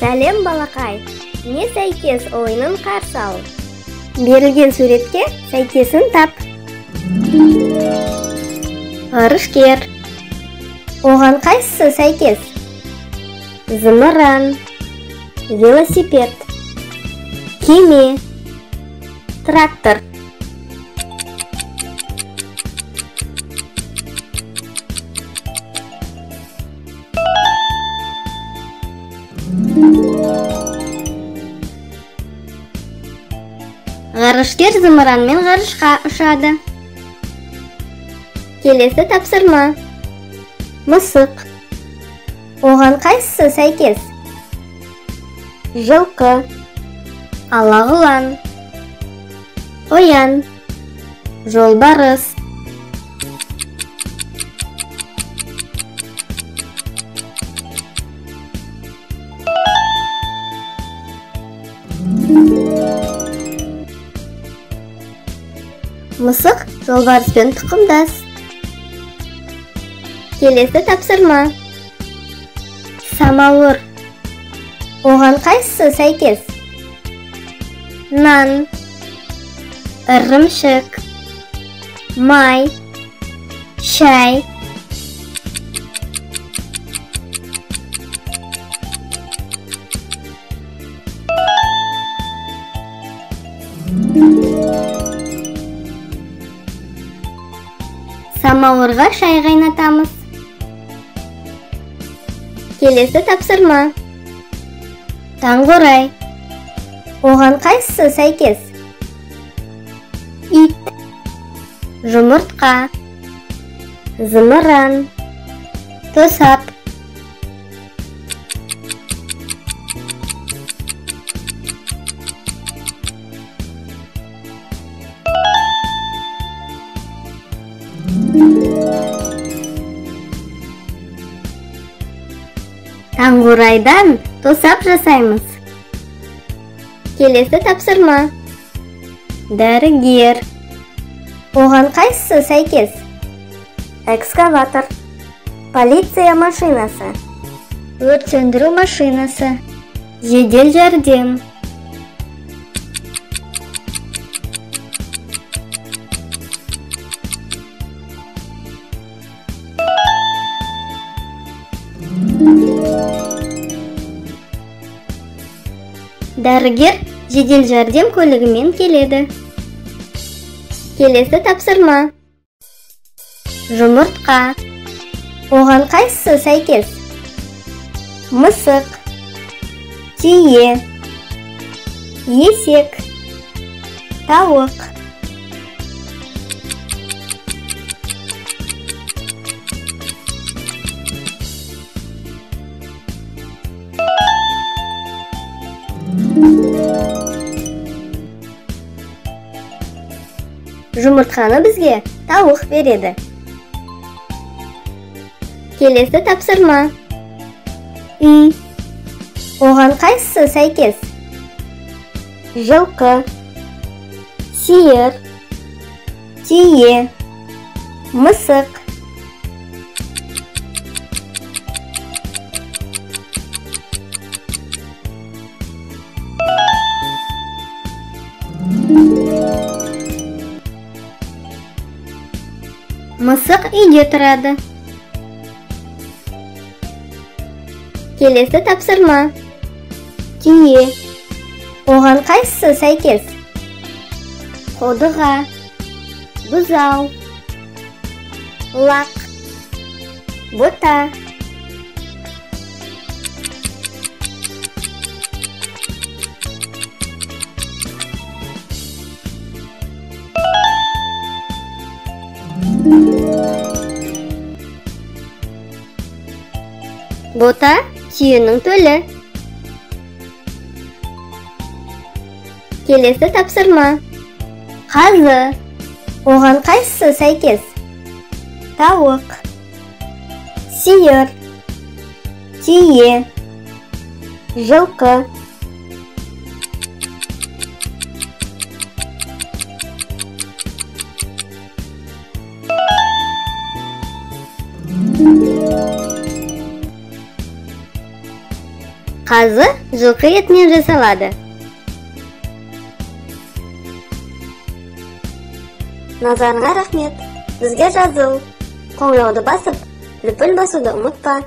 Сәлем, балақай! Не сәйкес ойынын қарсы ал. Берілген суретке сәйкесін тап. Ғарышкер. Оған қайсысы сәйкес? Зымыран, велосипед, кеме, трактор. Ғарышкер зымыранмен ғарышқа ұшады. Келесі тапсырма. Мысық. Оған қайсысы сәйкес? Жылқы, алағұлан, қоян, жолбарыс. Мысық жолбарыспен тұқымдас. Келесі тапсырма. Самауыр. Оған қайсысы сәйкес? Нан, ірімшік, май, шай. Самауырға шай қайнатамыз. Келесі тапсырма. Таңғорай. Оған қайсысы сәйкес? Ит, жұмыртқа, зымыран, тосап. Таңғорайдан тосап жасаймыз. Келесі тапсырма. Дәрігер. Оған қайсысы сәйкес? Экскаватор, полиция машинасы, өрт сөндіру машинасы, жедел жәрдем. Дәрігер жедел жәрдем көлігімен келеді. Келесі тапсырма. Жұмыртқа. Оған қайсысы сәйкес? Мысық, түйе, есек, тауық. Жұмыртқаны бізге тауық береді. Келесі тапсырма. Үй. Оған қайсысы сәйкес? Жылқы, сиыр, түйе, мысық. Мысық үйде тұрады. Келесі тапсырма. Түйе. Оған қайсысы сәйкес? Қодыға, бұзау, лақ, бота. Бота түйенің төлі. Келесі тапсырма. Қазы. Оған қайсысы сәйкес? Тауық, сиыр, түйе, жылқы. Қазы жылқы етінен жасалады. Назарыңа рахмет. Бізге жазыл. Қоңырауды басып, лүпіл басуды ұмытпа.